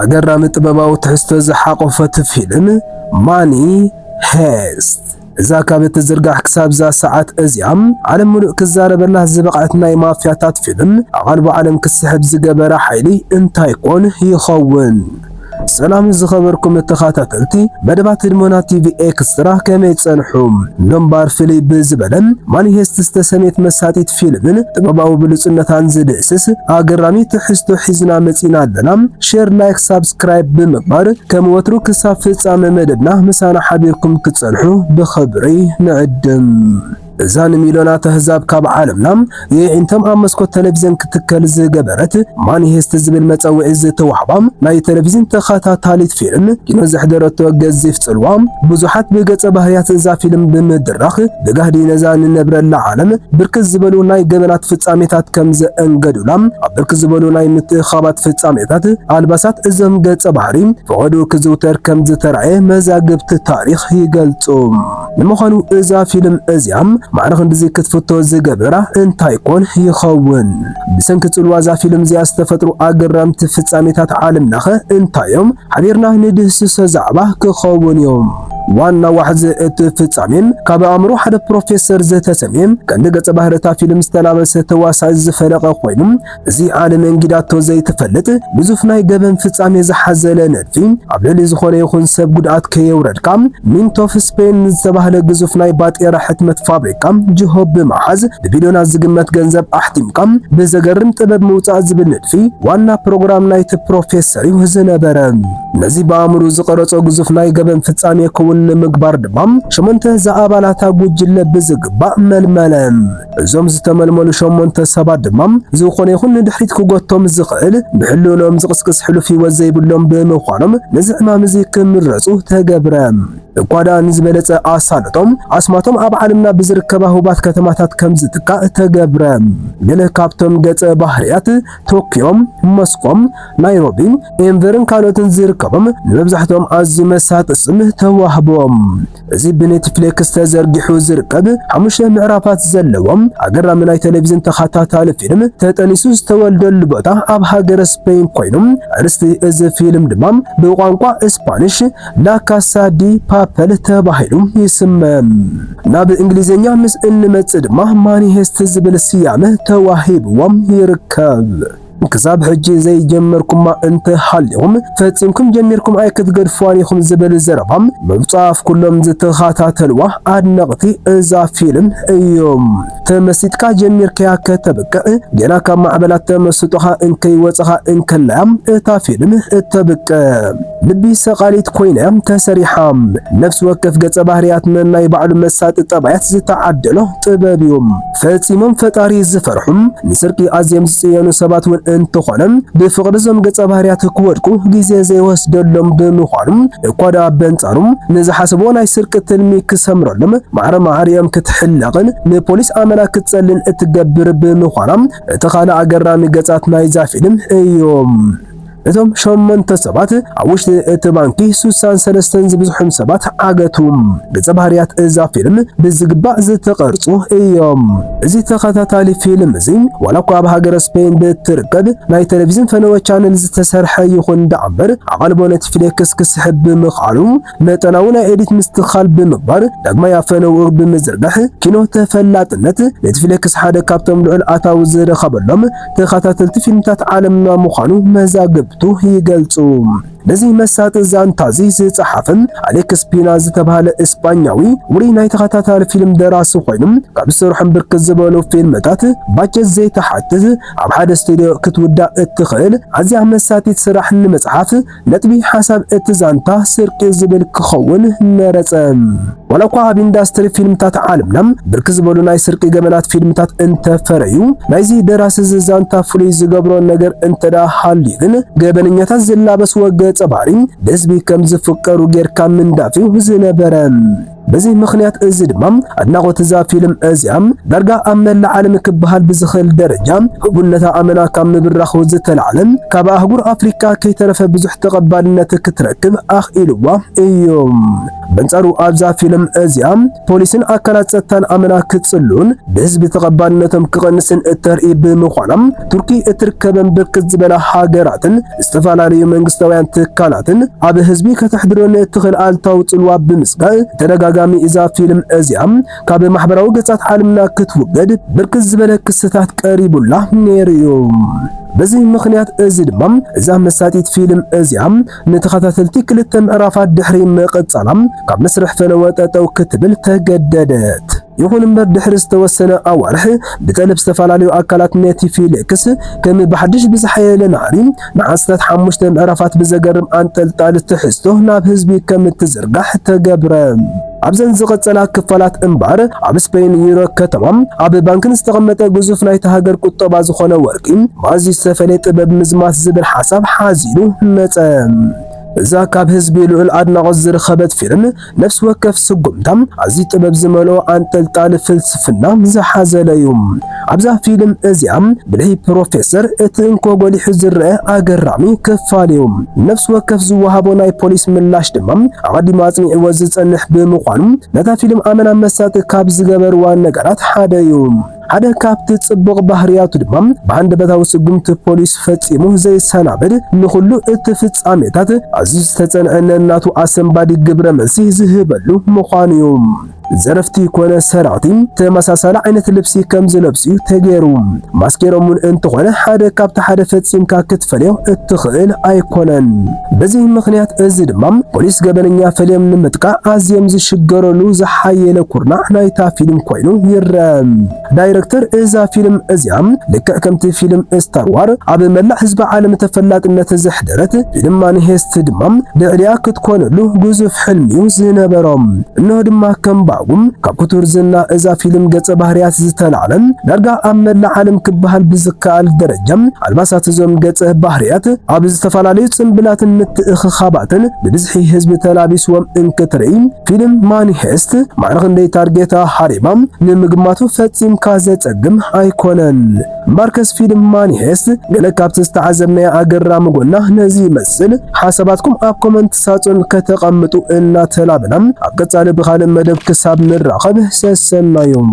ኣገራሚ ጥበባዊ ትሕዝቶ ዝሓቆፈት ፊልም ማኒ ሄስት። እዛ ካብ እትዝርጋሕ ክሳብ እዛ ሰዓት እዚኣ ዓለም ምሉእ ክዛረበላ ዝበቕዐት ናይ ማፍያታት ፊልም፣ ኣቓልቦ ዓለም ክስሕብ ዝገበረ ሓይሊ እንታይ ኮን ይኸውን? ሰላም ዝኸበርኩም ተኸታተልቲ መደባት ህድሞና ቲቪ ኤክስትራ፣ ከመይ ጸንሑ? ሎምባር ፍልይ ብዝበለ ማኒ ሄስት ዝተሰሜት መሳጢት ፊልምን ጥበባዊ ብሉጽነታን ዝድህስስ ኣገራሚ ትሕዝቶ ሒዝና መጺና ኣለና። ሼር፣ ላይክ፣ ሳብስክራይብ ብምግባር ከም ወትሩ ክሳብ ፍጻመ መደብና ምሳና ሓቢርኩም ክትጸንሑ ብኽብሪ ንዕድም። እዛ ንሚልዮናት ኣህዛብ ካብ ዓለምና የዒንቶም ኣብ መስኮት ቴሌቪዝን ክትከል ዝገበረት ማኒ ሄስት ዝብል መጸውዒ ዝተዋህባ ናይ ቴሌቪዝን ተኸታታሊት ፊልም ኪኖ ዘሕደረቶ ገዚፍ ጽልዋ፣ ብዙሓት ብገጸ ባህርያት እዛ ፊልም ብምድራኽ ብጋህዲ ነዛ ንነብረላ ዓለም ብርክት ዝበሉ ናይ ገበናት ፍጻሜታት ከም ዘአንገዱላ፣ ኣብ ብርክት ዝበሉ ናይ ምትእኻባት ፍጻሜታት ኣልባሳት እዞም ገጸ ባህሪ ፈቐዱ ክዝውተር ከም ዝተራእየ መዛግብቲ ታሪኽ ይገልጹ። ንምዃኑ እዛ ፊልም እዚኣ ማዕረ ክንድዚ ክትፍቶ ዝገበራ እንታይ ኮን ይኸውን? ብሰንኪ ጽልዋ እዛ ፊልም እዚኣ ዝተፈጥሩ ኣገረምቲ ፍጻሜታት ዓለምናኸ እንታይ እዮም? ሓቢርና ንድህስሶ ዛዕባ ክኸውን እዩ። ዋና ዋሕዚ እቲ ፍጻሜ ካብ ኣእምሮ ሓደ ፕሮፌሰር ዝተሰምየ ቀንዲ ገጸ ባህሪ እታ ፊልም ዝተላበሰ ተዋሳኢ ዝፈለቐ ኮይኑ፣ እዚ ዓለም እንጊዳቶ ዘይትፈልጥ ግዙፍ ናይ ገበን ፍጻሜ ዝሓዘለ ነድፊ፣ ኣብ ልዕሊ ዝኾነ ይኹን ሰብ ጉድኣት ከየውረድካ፣ ሚንት ኦፍ ስፔን ዝተባህለ ግዙፍ ናይ ባጤራ ሕትመት ፋብሪካ ጅሆ ብምሓዝ ብቢልዮናት ዝግመት ገንዘብ ኣሕቲምካ ብዘገርም ጥበብ ምውጻእ ዝብል ንድፊ ዋና ፕሮግራም ናይቲ ፕሮፌሰር እዩ ዝነበረ። ነዚ ብኣእምሩ ዝቐረጾ ግዙፍ ናይ ገበን ፍጻሜ ክውን ንምግባር ድማ ሸሞንተ ዝኣባላታ ጉጅለ ብዝግባእ መልመለ። እዞም ዝተመልመሉ ሸሞንተ ሰባት ድማ ዝኾነ ይኹን ንድሕሪት ክጎቶም ዝኽእል ብሕልኖም ዝቕስቅስ ሕሉፍ ህይወት ዘይብሎም ብምዃኖም ነዚ ዕማም እዚ ክምረጹ ተገብረ። እኳ ደኣ ንዝበለጸ ኣሳልጦም ኣስማቶም ኣብ ዓለምና ብዝርከባ ህቡባት ከተማታት ከም ዝትካእ ተገብረ። ገለ ካብቶም ገጸ ባህርያት ቶኪዮ፣ ሞስኮ፣ ናይሮቢ፣ ኤንቨርን ካልኦትን ዝርከቦም ንመብዛሕትኦም ኣዝዩ መሳጢ ስም ተዋህቦም። እዚ ብኔትፍሊክስ ተዘርጊሑ ዝርከብ ሓሙሽተ ምዕራፋት ዘለዎም ኣገራሚ ናይ ቴሌቪዝን ተኸታታሊ ፊልም ተጠኒሱ ዝተወልደሉ ቦታ ኣብ ሃገረ ስፔን ኮይኑ፣ ኣርእስቲ እዚ ፊልም ድማ ብቋንቋ ስፓኒሽ ላ ካሳ ዲ ፓፐል ተባሂሉ ይስመ። ናብ እንግሊዝኛ ምስ እንመጽእ ድማ ማኒ ሄስት ዝብል ስያመ ተዋሂብዎም ይርከብ። ክሳብ ሕጂ ዘይጀመርኩማ እንተሃሊኹም፣ ፈጺምኩም ጀሚርኩም ኣይክትገድፍዋን ኢኹም ዝብል ዘረባ፣ መብጽዓ ኣፍ ኩሎም ዝተኸታተልዋ ኣድነቕቲ እዛ ፊልም እዮም። ተመሲጥካ ጀሚርካያ ከተብቅዕ፣ ገና ካብ ማዕበላት ተመስጦኻ እንከይወጽኻ እንከላያ እታ ፊልም እተብቅዕ። ልቢ ሰቓሊት ኮይና እያ ተሰሪሓ። ነፍሲ ወከፍ ገጸ ባህርያት ነናይ ባዕሉ መሳጢ ጠባያት ዝተዓደሎ ጥበብ እዩ። ፈጺሞም ፈጣሪ ዝፈርሑ፣ ንስርቂ ኣዝዮም ዝጽየኑ ሰባት እውን እንተኾነ፣ ብፍቕሪ እዞም ገጸ ባህርያት ክወድቁ ግዜ ዘይወስደሎም ብምዃኑ፣ እኳ ደኣ በንጻሩ ንዝሓሰብዎ ናይ ስርቂ ትልሚ ክሰምረሎም ማዕረ ማዕሪኦም ክትሕለቕን ንፖሊስ ኣመና ክትጸልን እትገብር ብምዃና፣ እቲ ካልእ ኣገራሚ ገጻት ናይዛ ፊልም እዩ። እቶም ሸሞንተ ሰባት ኣብ ውሽጢ እቲ ባንኪ ሱሳን ሰለስተን ዝብዝሑም ሰባት ዓገቱ። ገጸ ባህርያት እዛ ፊልም ብዝግባእ ዝተቐርጹ እዮም። እዚ ተኸታታሊ ፊልም እዚ ዋላ እኳ ኣብ ሃገረ ስፔን ብትርከብ ናይ ቴሌቪዝን ፈነወ ቻነል ዝተሰርሐ ይኹን ደኣ እምበር፣ ኣቓልቦ ኔትፍሊክስ ክስሕብ ብምኽኣሉ፣ መጠናዊ ናይ ኤዲት ምስትኽኻል ብምግባር፣ ዳግማይ ኣብ ፈነውኡ ብምዝርጋሕ፣ ኪኖ ተፈላጥነት ኔትፍሊክስ ሓደ ካብቶም ልዑል ኣታዊ ዝረኸበሎም ተኸታተልቲ ፊልምታት ዓለምና ምዃኑ መዛግብቱ ይገልጹ። ነዚ መሳጢ ዛንታ እዚ ዝጸሓፈ ኣሌክስ ፒና ዝተባህለ እስጳኛዊ ውሩይ ናይ ተኸታታሊ ፊልም ደራሲ ኮይኑ፣ ካብ ዝሰርሖም ብርክት ዝበሉ ፊልምታት ባጀት ዘይትሓትት ኣብ ሓደ ስቱድዮ ክትውዳእ እትኽእል ኣዝያ መሳጢት ስራሕ ንምጽሓፍ ነጥቢ ሓሳብ እቲ ዛንታ ስርቂ ዝብል ክኸውን መረጸ። ዋላ እኳ ኣብ ኢንዳስትሪ ፊልምታት ዓለምና ብርክት ዝበሉ ናይ ስርቂ ገበናት ፊልምታት እንተፈረዩ፣ ናይዚ ደራሲ እዚ ዛንታ ፍሉይ ዝገብሮ ነገር እንተ ደኣ ሃልዩ ግን፣ ገበነኛታት ዝላበስዎ ገጸ ባህሪ ብህዝቢ ከም ዝፍቀሩ ጌርካ ምንዳፍ እዩ ዝነበረ። በዚ ምኽንያት እዚ ድማ ኣድናቖት እዛ ፊልም እዚኣ ዳርጋ ኣብ መላእ ዓለም ክበሃል ብዝኽእል ደረጃ ህቡብነታ ኣመና ካብ ምብራኹ ዝተላዕለ ካብ ኣህጉር ኣፍሪካ ከይተረፈ ብዙሕ ተቐባልነት ክትረክብ ኣኽኢልዋ እዩ። በንጻሩ ኣብዛ ፊልም እዚኣ ፖሊስን ኣካላት ጸጥታን ኣመና ክጽሉን ብህዝቢ ተቐባልነቶም ክቐንስን እተርኢ ብምዃና ቱርኪ እትርከበን ብርክት ዝበላ ሃገራትን ዝተፈላለዩ መንግስታውያን ትካላትን ኣብ ህዝቢ ከተሕድሮ ንእትኽእል ኣልታዊ ጽልዋ ብምስጋእ ተደጋጋሚ እዛ ፊልም እዚኣ ካብ ማሕበራዊ ገጻት ዓለምና ክትውገድ ብርክት ዝበለ ክስታት ቀሪቡላ ነይሩ እዩ። በዚ ምኽንያት እዚ ድማ እዛ መሳጢት ፊልም እዚኣ ንተኸታተልቲ ክልተ ምዕራፋት ድሕሪ ምቕጻላ ካብ መስርሕ ፈነወ ጠጠው ክትብል ተገደደት። ይኹን እምበር ድሕሪ ዝተወሰነ ኣዋርሕ ብጠለብ ዝተፈላለዩ ኣካላት ኔትፍሊክስ ከም ብሓድሽ ብዝሓየለ ናህሪ ንዓሰርተ ሓሙሽተ ምዕራፋት ብዘገርም ኣንጠልጣሊ ትሕዝቶ ናብ ህዝቢ ከም እትዝርጋሕ ተገብረ። ኣብዘን ዝቐጸላ ክፋላት እምባር ኣብ ስፔን ዩሮ ከተማ ኣብ ባንክን ዝተቐመጠ ግዙፍ ናይቲ ሃገር ቁጠባ ዝኾነ ወርቂ ብኣዝዩ ዝተፈለየ ጥበብ ምዝማት ዝብል ሓሳብ ሓዚሉ መጸ። እዛ ካብ ህዝቢ ልዑል ኣድናቖት ዝረኸበት ፊልም ነፍሲ ወከፍ ስጉምታ ኣዝዩ ጥበብ ዝመልኦ ኣንጠልጣሊ ፍልስፍና ዝሓዘለ እዩ። ኣብዛ ፊልም እዚኣ ብልሒ ፕሮፌሰር እቲ እንኮ ጎሊሑ ዝረአ ኣገራሚ ክፋል እዩ። ነፍሲ ወከፍ ዝወሃቦ ናይ ፖሊስ ምላሽ ድማ ኣቐዲሙ ኣጽኒዕዎ ዝጸንሕ ብምዃኑ ነታ ፊልም ኣመና መሳጢ ካብ ዝገበርዋ ነገራት ሓደ እዩ። ሓደ ካብቲ ጽቡቕ ባህርያቱ ድማ ብሃንደበታዊ ስጉምቲ ፖሊስ ፈጺሙ ዘይሰናበድ ንኹሉ እቲ ፍጻሜታት ኣዝዩ ዝተጸንዐ ነናቱ ኣሰንባዲ ግብረ መልሲ ዝህበሉ ምዃኑ እዩ። ዘረፍቲ ኮነ ሰራቕቲ ተመሳሳሊ ዓይነት ልብሲ ከም ዝለብሱ እዩ ተገይሩ። ማስኬሮም እውን እንተኾነ ሓደ ካብቲ ሓደ ፈጺምካ ክትፈልዮ እትኽእል ኣይኮነን። በዚ ምኽንያት እዚ ድማ ፖሊስ ገበነኛ ፈልዮም ንምጥቃዕ ኣዝዮም ዝሽገረሉ ዝሓየለ ኩርናዕ ናይታ ፊልም ኮይኑ ይረአ። ዳይረክተር እዛ ፊልም እዚኣ ልክዕ ከምቲ ፊልም ስታር ዋር ኣብ መላእ ህዝቢ ዓለም ተፈላጥነት ዘሕደረት ፊልም ማኒ ሄስት ድማ ልዕሊኣ ክትኮነሉ ግዙፍ ሕልሚ እዩ ዝነበሮ። እንሆ ድማ ከም ባጉም ካብ ክቱር ዝና እዛ ፊልም ገጸ ባህርያት ዝተላዕለ ዳርጋ ኣብ መላእ ዓለም ክበሃል ብዝከኣል ደረጃ ኣልባሳት እዞም ገጸ ባህርያት ኣብ ዝተፈላለዩ ጽምብላትን ምትእኽኻባትን ብብዝሒ ህዝቢ ተላቢስዎም እንክትርኢ ፊልም ማኒ ሄስት ማዕረ ክንደይ ታርጌታ ሃሪማ ንምግማቱ ፈጺምካ ዘጸግም ኣይኮነን። እምበኣርከስ ፊልም ማኒ ሄስት ገለ ካብቲ ዝተዓዘብናዮ ኣገራሚ ጎና ነዚ ይመስል። ሓሳባትኩም ኣብ ኮመንት ሳጹን ከተቐምጡ እናተላበና ኣብ ቀጻሊ ብኻልእ መደብ ክሳብ ንራኸብ ሰሰናዮም።